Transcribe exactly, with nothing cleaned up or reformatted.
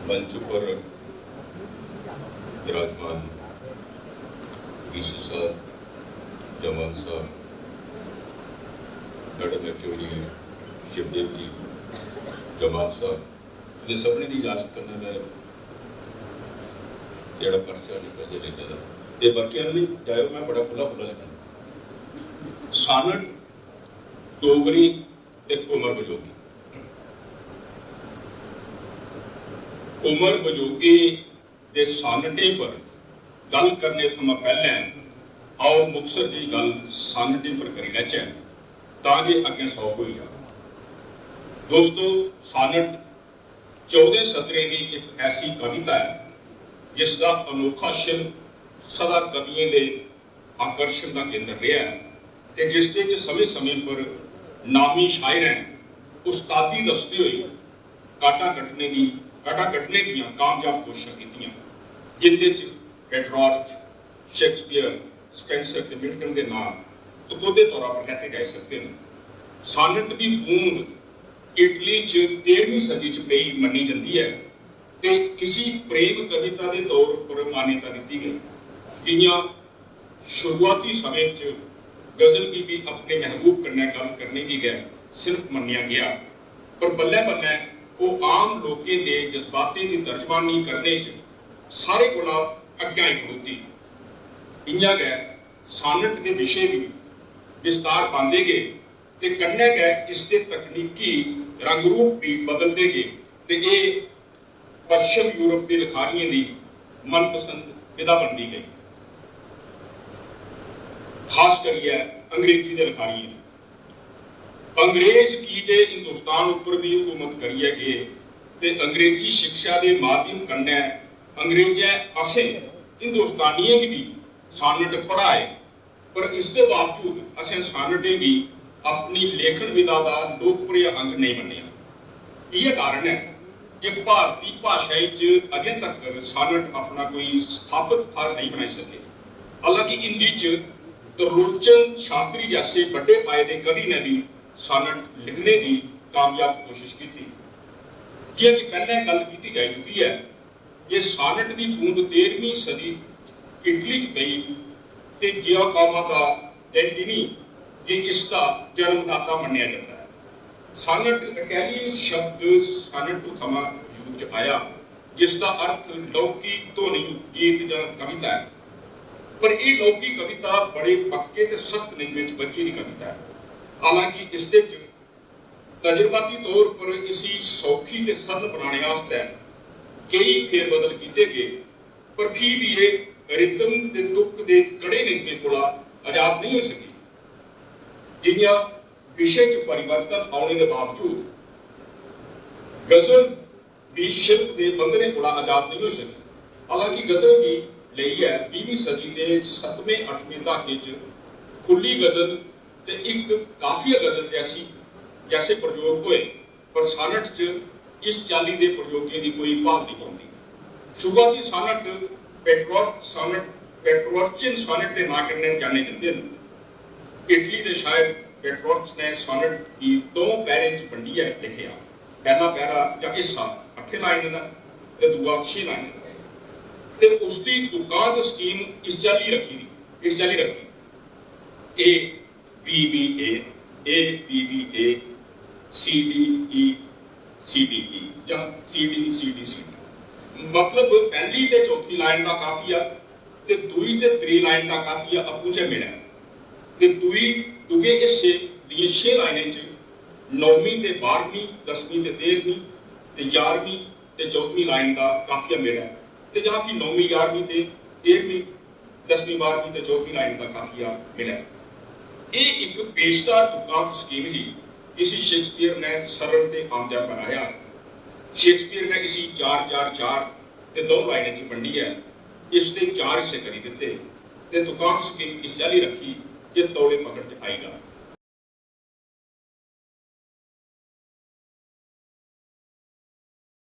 मंच उप्पर विराजमान डीसी साहब, जमान साहब, मैडम एचओडी शिवदेव जी, जमान साहब, इ'नें सभनें दी इजाजत कन्नै में जेह्ड़ा पर्चा निकल जे लिखे दा, एह् बरके आह्ली जायो, में बड़ा खु'ल्ला खु'ल्ला लिखना। सानट, डोगरी ते कुंवर बजोगी। कुंवर बजोगी दे सानटें पर गल्ल करने थमां पैह्लें आओ मुखसर दी गल्ल सानटें पर करी लैचै, तां जे अग्गें सौख होई जा। दोस्तो, सानट चौदें सतरें दी इक ऐसी कविता ऐ जिसदा अनोखा शिल्प सदा कवियें दे आकर्षण दा केंद्र रेहा ऐ ते जिसदे च समें-समें पर नामी शायरें उस्तादी दसदे होई काटा कट्टने दी, काटा कट्टने दियां कामयाब कोशशां कीतियां, जिंदे च पेट्रोर्च, शेक्सपियर, स्पेंसर ते मिल्टन दे नांऽ टकोह्दे तौरा पर लैते जाई सकदे न। सानट दी बूंद इटली च तेरहवीं सदी च पेई मन्नी जंदी ऐ ते इसी प्रेम कविता दे तौर पर मान्यता दित्ती गई। जि'यां शुरुआती समें च गजल गी बी अपने महबूब कन्नै गल्ल करने गी गै सिर्फ मन्नेआ गेआ, पर बल्लें-बल्लें ओह् आम लोकें दे जज्बातें दी तर्जमानी करने च सारें कोला अग्गें आई खड़ोती। इ'यां गै सानट दे विशे बी विस्तार पांदे गे ते कन्नै गै इसदे तकनीकी रंग-रूप बी बदलदे गे ते एह् पश्चिम यूरोप दे लखारियें दी मनपसंद विधा बनदी गेई, खास करियै अंग्रेजी दे लखारियें दी। अंग्रेज की जे हिंदुस्तान उप्पर बी हुकूमत करियै गे ते अंग्रेजी शिक्षा दे माध्यम कन्नै अंग्रेजें असें हिंदुस्तानियें गी बी सानट पढ़ाए, पर इसदे बावजूद असें सानटें गी अपनी लेखन विधा दा लोकप्रिय अंग नेईं मन्नेआ। इ'यै कारण ऐ जे भारती भाशा च अजें तक्कर सानट अपना कोई स्थापत थाह्र नेईं बनाई सके। हालांकि हिंदी च त्रिलोचन शास्त्री जैसे बड्डे पाए दे कवि ने बी सानट लिखने दी कामयाब कोशश कीती। जि'यां कि पैह्लें गल्ल कीती जाई चुकी ऐ, जे सानट दी बूंद तेरहवीं सदी इटली च पेई ते जियाकोमो दा एंटिनी गी इसदा जन्मदाता मन्नेआ जंदा ऐ। सानट इटैलियन शब्द सानटू थमां वजूद च आया, जिसदा अर्थ लौकिक ध्वनि, गीत जां कविता ऐ। पर एह् लौकिक कविता बड़े पक्के ते सख्त नियमें च बज्झी दी कविता ऐ। हालांकि इसदे च तजुर्बाती तौर पर इसी सौखी ते सरल बनाने आस्तै केई फेरबदल कीते गे, पर फ्ही बी एह् रिदम ते तुक दे कड़े निजमें कोला आजाद नेईं होई सकी। जि'यां विशे च परिवर्तन औने दे बावजूद गजल बी शिल्प दे बंधनें कोला आजाद नेईं होई सकी। हालांकि गजल गी लेइयै बीहवीं सदी दे सतमें अठमें दहाके च खु'ल्ली गजल ते इक काफिया गजल जैसी, जैसे प्रयोग होए, पर सानट च इस चाल्ली दे प्रयोगें दी कोई भाल नेईं पौंदी। शुरुआती सानट पेट्रोर्च सानट, पेट्रोर्चियन सानट दे नांऽ कन्नै जाने जंदे न। इटली दे शायर पेट्रोर्च ने सानट गी दो पैरें च बंडियै लिखेआ। पैह्ला पैरा जां हिस्सा अट्ठें लाइनें दा ते दूआ छे लाइनें दा। ते उसदी तुकांत स्कीम इस चाल्ली रक्खी दी, इस चाल्ली रक्खी, A B B A, A B B A, C D E, C D E जां C D C D C D. मतलब पैह्ली ते चौथी लाइन दा काफिया ते दूई ते त्री लाइन दा काफिया आपूं चै मिलै ते दूई, दूए हिस्से दियें छे लाइनें च नौमीं ते बारहमीं, दसमीं ते तेरहमीं ते ञारमीं ते चौदहमीं लाइन दा काफिया मिलै ते जां फ्ही नौमीं, ञारमीं ते तेरहमीं, दसमीं, बारहमीं ते चौदहमीं लाइन दा काफिया मिलै। एह् इक पेशदार तुकांत स्कीम ही जिसी शेक्सपियर ने सरल ते आमजा बनाया। शेक्सपियर ने इसी चार चार चार ते दो लाइनें च बंडियै इसदे चार हिस्से करी दित्ते ते तुकांत स्कीम इस चाल्ली रक्खी जे तौले पकड़ च आई जा।